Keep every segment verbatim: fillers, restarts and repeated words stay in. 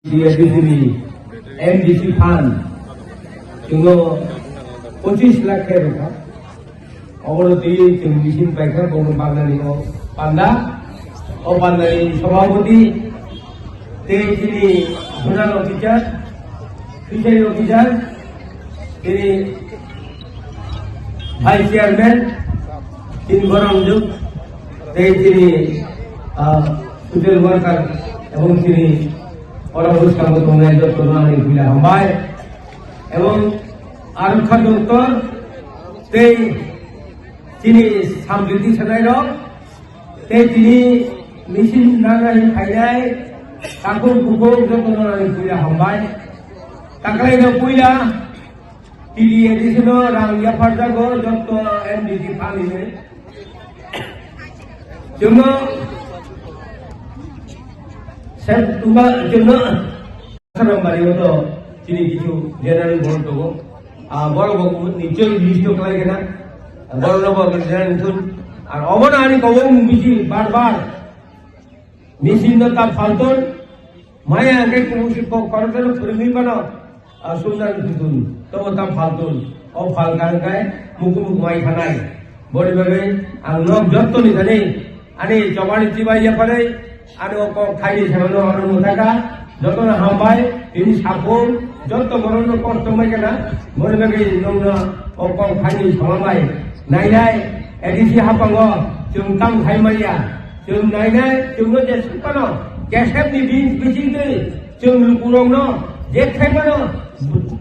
T A D C ni M D C fund chwngno pochis lakh khe rwkha. Obono twi chwng machine paikha, bono bandani o panda. O bandani sabhapati tei chini zonal officer, fishery officer, tini vice chairman, tini borok juk, tei chini, ah, social worker, ebong chini oro bwskango tongnai jotono ani puila hambai. Ebong arokha doktor tei chini samjwti sanai rok tei chini machine nanai phainai takhuk bukhuk jotono ani puila hambai. Taklaino puila T D A D C no rang yapharjago jotto M D C phalini. Chwngno sep tuma chwngno Sanambari o to chini kichu general board tongo. Ah, borok bo nichoi list o khlai kena. Borok no bo general thun. Ar obono ani kobo mung bisi bar bar. Machine no ta phalton. Maya hwnkhe kubun se kok khoroksa no phwrwngwi mano, ah, sumnani butun, tobo ta phaltun, o phalka hwnkhe muku muku mai thanai. Boni bagwi ang nok jottoni thani, ani chobani chibai yapharwi, ani o kok thaini samano ano mwthaka, jotono hambai, tini saphung, jotto borokno kosto mai kana, boni bagwi nokno o kok thaini sama bai nainai, A D C haphango chwng tamo khai manya. Chwng nainai, chwngno jesuk phano, kesepni bini bisingtwi, chwng lukurokno, je khaimano,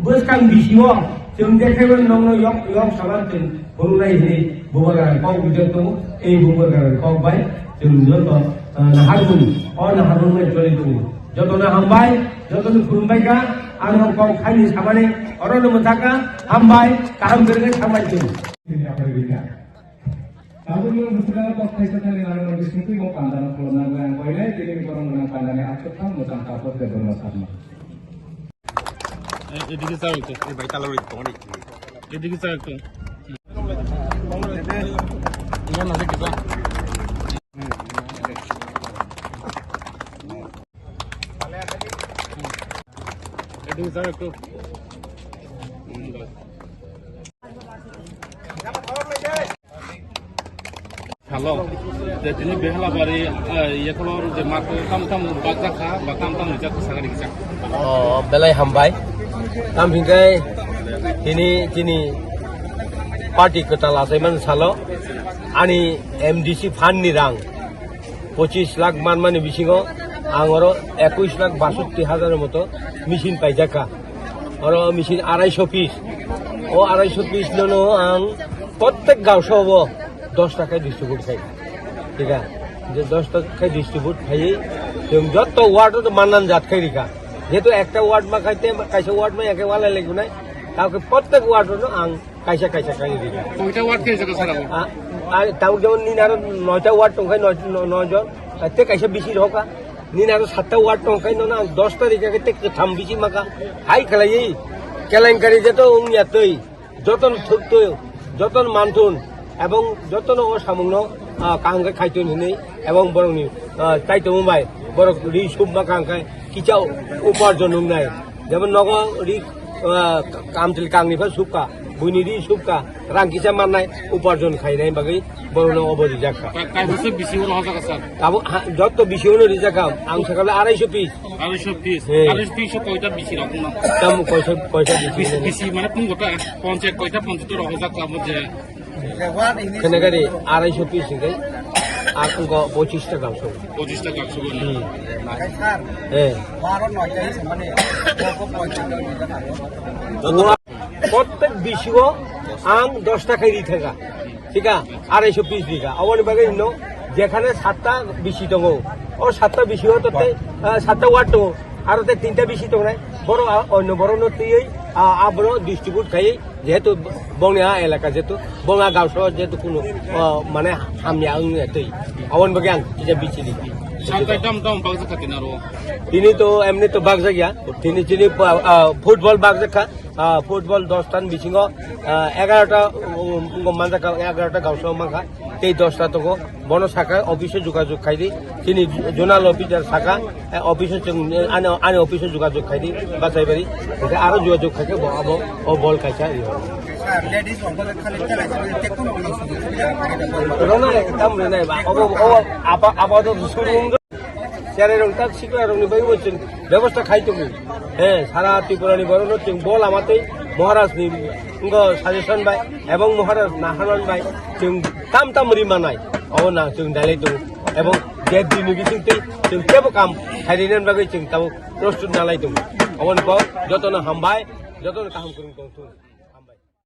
bwskang bisio, chwng je khaimano nokno yok, yok saman chwng phunuknai hwnwi bubagrang kok bijak tongo, ei bubagrang kok bai chwng joto, ah, naharmung, o naharmung bai choli tongo. Jotono hambai, jotono khulumbai kha, ano kok khaini samani, orono mwthaka, hambai, kaham kwrwngwi thanglai chwng. Tabukni bwskango kok thaisa thani nangmani bisingtwi bo pandano khulumna bagwi ang koinai tini borok gwnang pandani aswk thang mwchang kaphor tei borma sakma. এদিকে যাও একটু। এই ভাই, কালো রে, তোমার একটু। এদিকে যাও একটু। ইয়ার মাঝে কি যাও? এদিকে যাও একটু। Hello. Je tini Behalabari, eh, ye kolor je mat tam tam bakjakha, ba tam tam rijak sakari rijak. Oh, belai hambai. Tam hingkai tini, tini party kwtal achaiman salo ani M D C fund ni rang pochis lakh manmani bisingo ang oro ekush lakh basotti hajar moto machine paijakha. Oro machine araisho piece. O araisho piece nono ang prottek gaosao dos ta khe distribute khai. Thik ase? Je dos ta khe distribute khai, chwng jotto ward o mannan jat khai rikha. Jehetu ekta ward ma khai te kaisa ward ma eke wala legunai. Tao khe prottek ward no ang kaisa kaisa khai rikha. Koita ward khe jaga sara? A, a, tao jemon nini aro noita ward tongkhai noi, no, noi jon. Te kaisa bisi rokha. Nini aro satta ward tongkhai nono ang dos ta rikha khe te kwtham bisi makha. Hai khlaiwi kelenkari jeto wngya twi. Jotono thwktwi, jotono manthun, ebong jotono o samungno, ah, kaham khe khaitun hwnwi, ebong borokni, ah, chaitongma bai borok ri subma kaham khe kisa uparjon wngnai. Jemon nogo ri, ah, kamchwlwi kangni pha subkha, buini ri subkha, rang kisa mannai uparjon khainai bagwi borokno obo rijak kha. Ka-, kaisa bisi oro hojak kha, sir? Abo ha, jotto bisi ono rijak kha, ang sakha le araisho piece. Araisho piece. He. Araisho piece o koita bisi rok no? Tamo koisa, koisa bisi. Bisi, bisi mane kung gota ponchayat koita ponchayat rok hojak kha mo je. Khenagari araisho piece hingkai. Ar kung go pochis ta gangso. Pochis ta gangso go. Hmm. He. Prottek bisio ang dos ta khai ri thaka. Thik a, araisho piece rikha. Aboni bagwi no jekhane satta bisi tongo. O satta bisi o to tei, ah, satta ward tongo. Aro tei tinta bisi tongnai. Boro, ah, onno borokno twiwi, ah, aboro distribute khai, jehetu bongni a elaka jehetu, bong a gaoso jehetu kunu, ah, mane hamya wngya twi. Aboni bagwi ang kisa bisi rikha. Satta dam dam bagjakha tini aro? Tini to emni to bagjakya. Tini chini, ah, ah, football bagjakha. Ah, football dos ta ni bisingo, ah, egaroh ta, um, wngkha manjakha, egaroh ta gausao mankha, tei dos ta tongo. Bono sakha office o jogajog khaidi, chini zonal officer sakha, eh, office o chwng, eh, ani, ani office o jogajog khaidi, Basaibari. Hwnkhe aro jogajog khaikhe bo abo, o ball kaisa ri horo. Sir, ladies rok khali tela sini tekun ulo sujud sujud. Rona, tam rona ba, obo, obo, apa, apa to suru wngkha. Cherai rok tak sikla rok ni bai bo chwng bebosta khai tongo. He, sara Tripura ni borok no chwng bo lama tei Maharaj ni wngkha suggestion bai ebong Maharaj naharman bai chwng tam tam ri manai. Obo na chwng dalai tongo. Ebong je dini bising tei chwng kebo kam khairina bagwi chwng tabuk prostut nalai tongo. Oboni kok jotono hambai, jotono kaham kwrwng tongthung.